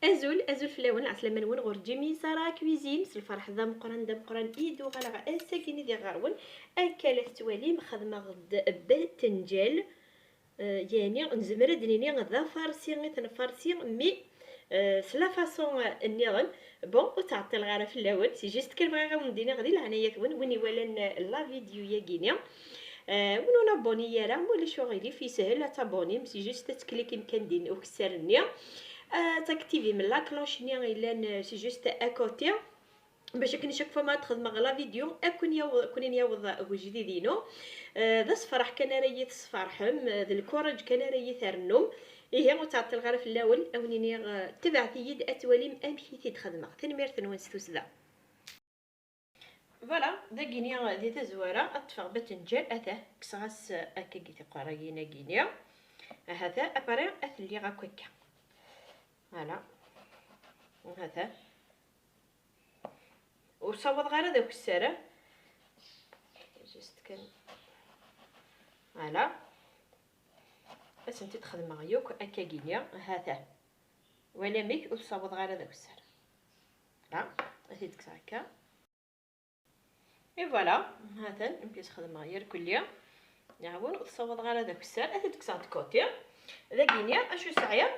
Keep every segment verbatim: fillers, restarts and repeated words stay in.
Azul, azul fell-awen, ɛeslama-nwen ɣur Jimmy Sarah Cuisine, s lferḥ d ameqqran, d ameqqran i d-uɣaleɣ ass-agi-nni di ɣer-wen. Akka la tettwalim, xedmeɣ-d betenǧal, euh, yeɛni nezmer ad d-nini d afarsi i t-nfarsi, mais, euh, s la façon, euh, nniḍen. Bon, ur ttɛeṭṭileɣ ara fell-awen, c'est juste kan bɣiɣ ad wen-d-iniɣ di leɛnaya-twen, win iwalan, euh, la vidéo-yagi-nni, euh, win ur nabuni ara, ma ulac uɣilif, yeshel ad tabunim, c'est juste ad tklikim kan din ukessar-nni. Ah, taktivim la cloche-nni yellan, euh, c'est juste à côté. Bac akken chaque fois ma ad xedmeɣ la vidéo, ad ken-yaweḍ, ad ken-yaweḍ ujejdid-inu. Euh, d asefraḥ kan ara yi-tesferḥem, euh, d lkuraj kan ara yi-ternum. Ihi, ur ttɛeṭṭileɣ ara fell-awen, ad wen-iniɣ, euh, tebɛet-iyi-d ad twalim amek i t-id-xedmeɣ. Tanemmirt-nwen s tussda. Voilà, dagini di tazwara ad ṭṭfeɣ batenǧal, ata kkseɣ-as akkagi tiqerrayin-agini. Ahata, après ad t-lliɣ akk akka. Voilà. Ahata. Ur ssawḍeɣ ara d akessar, ah. Juste kan. Voilà. Ad sent-id-xedmeɣ yakk akkagini. Ahata. Wala amek ur ssawḍeɣ ara d akessar. Voilà, ad t-id-kkseɣ akka. Et voilà, ha-t-an, amek i s-xedmeɣ irkelli. Iɛawen, ur t-ssawḍeɣ ara d akessar, ad t-id-kkseɣ de côté. Dagini, acu sɛiɣ?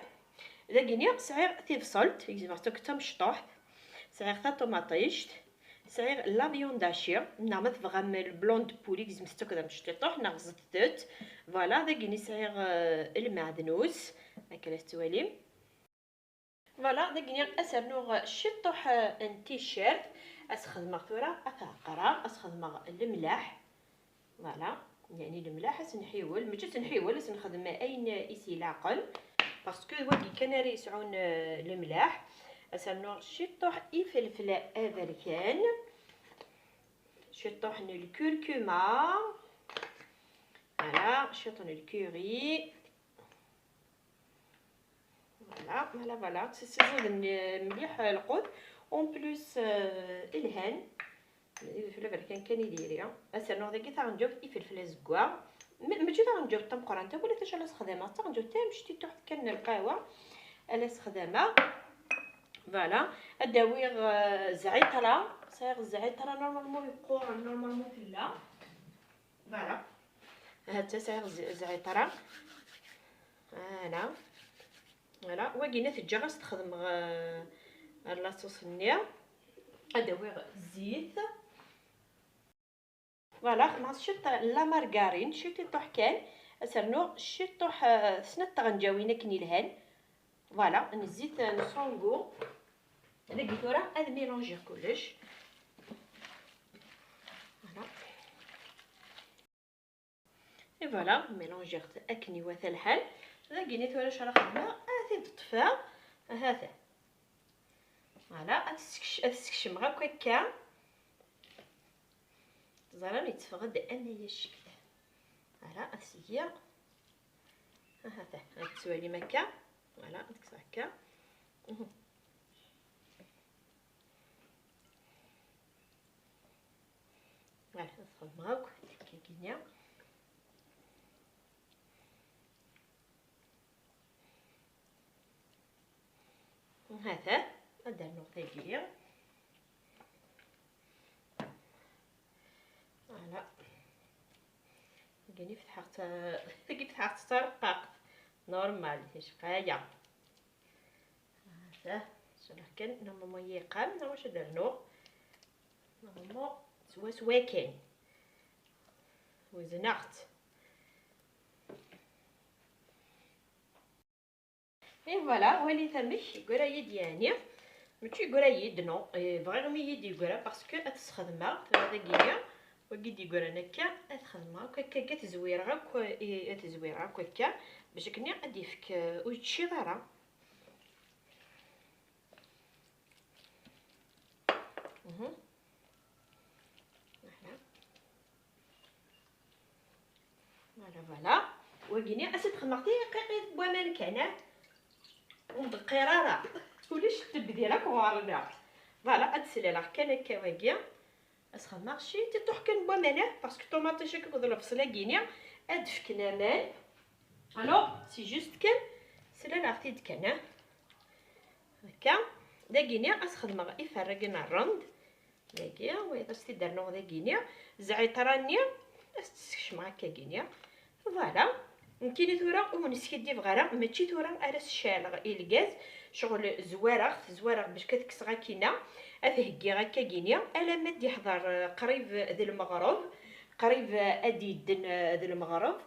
Dagini, sɛiɣ tibṣelt, gezmeɣ-tt akk d tamecṭuḥt. Sɛiɣ taṭumaṭict. Sɛiɣ la viande hachée, neɣ ma tebɣam le blanc de poulet, gezmet-tt akk d amecṭuḥ, neɣ ẓeṭṭet. Voilà, dagini sɛiɣ, euh, lmeɛdnus, akka la tettwalim. Voilà, dagini ad s-rnuɣ ciṭṭuḥ, eh, n ticcert. Ad s-xedmeɣ tura at ɛeqra, ad s-xedmeɣ lemlaḥ. Voilà, yeɛni lemlaḥ ad s-nḥiwel, mačči ad s-nḥiwel, ad s-nexdem ayen i s-ilaqen. Parce que wagi kan ara yesɛun, eh, lemlaḥ. Ad s-rnuɣ ciṭṭuḥ ifelfel aberkan, ciṭṭuḥ n lkurkuma. Voilà, ciṭṭuḥ n lkuri. Voilà, voilà, voilà. Tessizuden mliḥ lqut. En plus, euh, lhan. Ifelfel aberkan kan i diri. Ad s-rnuɣ dagi taɣenǧawt ifelfel azeggaɣ. M-, mačči taɣenǧawt tameqqrant, wala tacu la sexdameɣ. Taɣenǧawt tamectituḥt kan n lqahwa. Ala sexdameɣ. Voilà. Ad d-awiɣ, euh, zɛiṭra. Sɛiɣ zɛiṭra, normalement yeqqur, normalement tella. Voilà. Ha-tt-a sɛiɣ z-, zɛiṭra. Voilà. Voilà. Wagina teǧǧa ɣas texdem, euh, la sauce-nni. Ad awiɣ zzit. Voilà, xedmeɣ ciṭ la margarine, ciṭiṭuḥ kan. Ad s-rnuɣ ciṭuḥ, euh, snat tɣenǧawin akken ilhan. Voilà, n zzit n sans goût. Dagi tura ad mélangiɣ kullec. Voilà. Et voilà, mélangiɣ-t akken iwata lḥal. Dagini tura acu ara xedmeɣ? Ad t-id-ṭṭfeɣ. Hata. Voilà, ad t-ssekc-, ad t-ssekcmeɣ akk akka. Teẓram, yetteffeɣ-d am aya ccekl. Voilà, ad t-sgiɣ. Aha, ta, ad tettwalim akka. Voilà, ad kkseɣ akka. Mhm. Voilà, ad xedmeɣ akk tikkakini. Hata, ad d-rnuɣ tagi. Voilà. Tagi fetḥeɣ-tt, tagi fetḥeɣ-tt d tareqqaqt. Normal, icqa-ya. Hata, calaɣ kan, normalement yeqqam, neɣ wacu ad d-rnuɣ? Normalement, swaswa kan. Wezneɣ-tt. Et voilà, walit amek, yegra-yi-d yeɛni. Mačči yegra-yi-d, non. Eh, bɣiɣ mi yi-d-yegra, parce que ad t-sxedmeɣ, tura dagi-ya, wagi d-yegran akka, ad t-xedmeɣ akk akka, akka ad t-zwireɣ akk, eh, ad t-zwireɣ akk akka, bac akken ad d-yefk, eh, ur yeččiḍ ara. Mhm. Voilà. Voilà, voilà. Wagini, ad t-xedmeɣ tiqiqit n waman kan, ah? Ur ndeqqir ara. Ulac tebdil akk ɣur-neɣ. Voilà, ad d-slaleɣ kan akka wagi. Ad s-xedmeɣ ciṭiṭuḥ kan n waman, ah? Parce que ṭumaṭic akked lebṣel-agini ad d-fken aman. Alors, c'est juste kan slaleɣ-t-id kan, ah? Ok. Dagini ad s-xedmeɣ iferragen n rrend. Dagi, wayeḍ ad s-t-id-rnuɣ dagini. Zɛiṭra-nni ad s-tt-skecmeɣ akkagini. Voilà. Nekkini tura ur wen-skiddibeɣ ara, mačči tura ara s-ceɛleɣ i lgaz, ccɣel zwareɣ-t, zwareɣ bac ad t-kkseɣ akkinna, ad t-heggiɣ akkagini, alamma d-iḥḍer, eh, qrib d lmeɣreb, qrib, eh, ad d-yedden, eh, d lmeɣreb.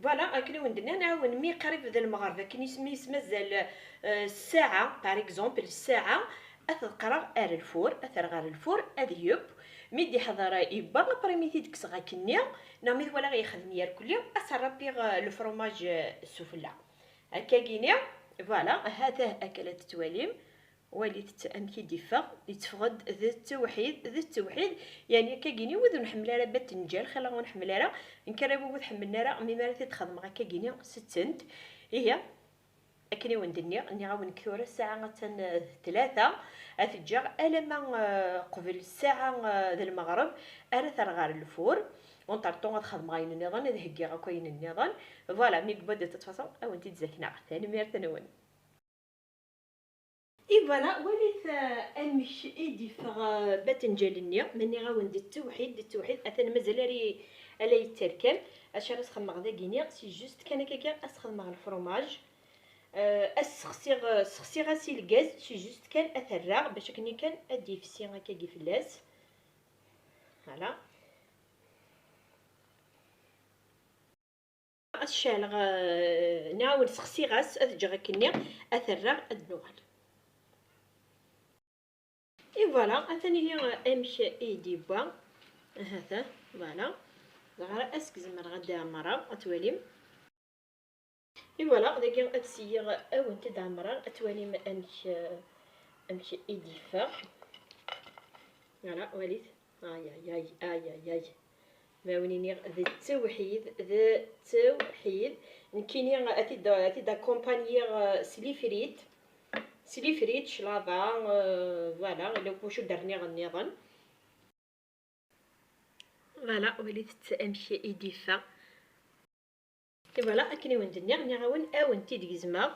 Voilà, akken i wen-d-nniɣ, nɛawen mi qrib d lmeɣreb, akken isem-is mazal, eh, ssaɛa, par exemple, ssaɛa, ad t-ḍeqqreɣ ar lfur, ad t-rreɣ ar lfur, ad yeww. Mi d-iḥḍer yewwa, après mi t-id-kkseɣ akkenni, neɣ mi t-walaɣ yexdem yerkelli, ad s-rrapiɣ, eh, lefrumaj, eh, sufella. Akkagini, voilà, ha-t-ah akka la t-tettwalim. Walit-t amek i d-iffeɣ, yetteffeɣ-d d ttewḥid, d ttewḥid, yeɛni akkagini wid ur nḥemmel ara batenǧal, xilla ur nḥemmel ara, nekk ara wid ur tḥemmlen ara, mi ara t-id-xedmeɣ akkagini setten-t. Ihi, akken i wen-d-nniɣ, nniɣ-awen tura ssaɛa attan d tlata, ad t-ǧǧeɣ alamma, eh, qbel ssaɛa, eh, d lmeɣreb, ara t-rreɣ ɣer lfur, entretemps ad xedmeɣ ayen nniḍen, ad heggiɣ akk ayen nniḍen. Voilà, mi yewwa-d de toute façon, ad wen-t-id-zakneɣ. Tanemmirt-nwen. Et voilà, walit, euh, amek i d-iffeɣ, euh, batenǧal-nni, ma nniɣ-awen-d d ttewḥid, d ttewḥid, atan mazal ara y-, ala yetterkam. Acu ara s-xedmeɣ dagini, c'est juste kan akkagi ad s-xedmeɣ lefrumaj. Euh, ad s-sexsiɣ, euh, sexsiɣ-as i lgaz, c'est juste kan ad t-rreɣ, bac akken kan ad d-yefsi akkagi fell-as. Voilà. Ad ceɛleɣ, eh, nɛawen sexsiɣ-as, ad ǧǧeɣ akkenni, ad t-rreɣ, ad d-nuɣal. Et voilà, atan ihi, eh, amek i d-yewwa. Ahat, eh, voilà. Dɣa ad s-gezmeɣ ad d-ɛemmreɣ, ad twalim. Et voilà, dagi ad siyyiɣ, ad wen-t-id-ɛemmreɣ, ad twalim amek, eh, amek i d-iffeɣ. Voilà, walit. Ayayay, ayayay. Ma wen-iniɣ d ttewḥid, d ttewḥid. Nekkini ad t-id, ad t-id-akumpanyiɣ, eh, s lifrit. S lifrit, claḍa, eh, voilà, ila wacu d-rniɣ nniḍen. Voilà, walit-t amek i d-iffeɣ. Et voilà, akken i wen-d-nniɣ, nniɣ-awen, ad wen-t-id-gezmeɣ,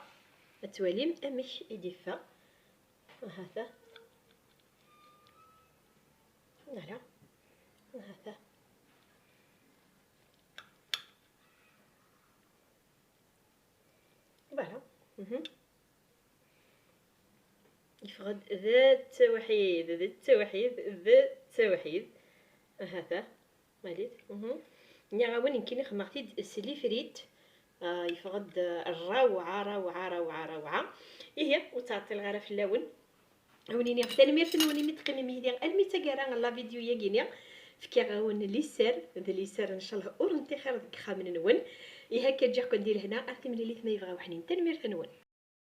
ad twalim amek i d-iffeɣ. Ahat-a. Voilà. Ahat-a. Voilà. Mhm. Yeffeɣ-d d ttewḥid, d ttewḥid, d ttewḥid. Ahat-a. Malit. Mhm. Nniɣ-awen nekkini xedmeɣ-t-id s lifrit. Ah, yeffeɣ-d rawɛa, rawɛa, rawɛa, rawɛa. Ihi, ur ttɛeṭṭileɣ ara fell-awen. A wen-iniɣ tanemmirt-nwen imi teqqimem yid-i almi d taggara n la vidéo-yagi-ni. Fkiɣ-awen liser, d liser ncallah ur nṭixir deg yixxamen-nwen. Ihi akka ǧǧiɣ-ken di lehna, ar timlilit ma yebɣa weḥnin. Tanemmirt-nwen.